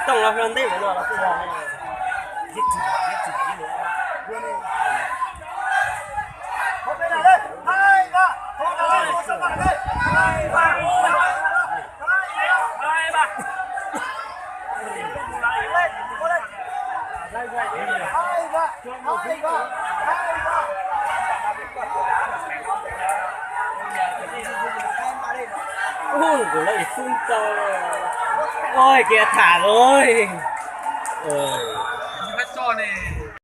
Tooj los hlua ntej mus no los kuj yog. Ub, kuv lawv xub tau. Oj, kiag tham lawm. Oj,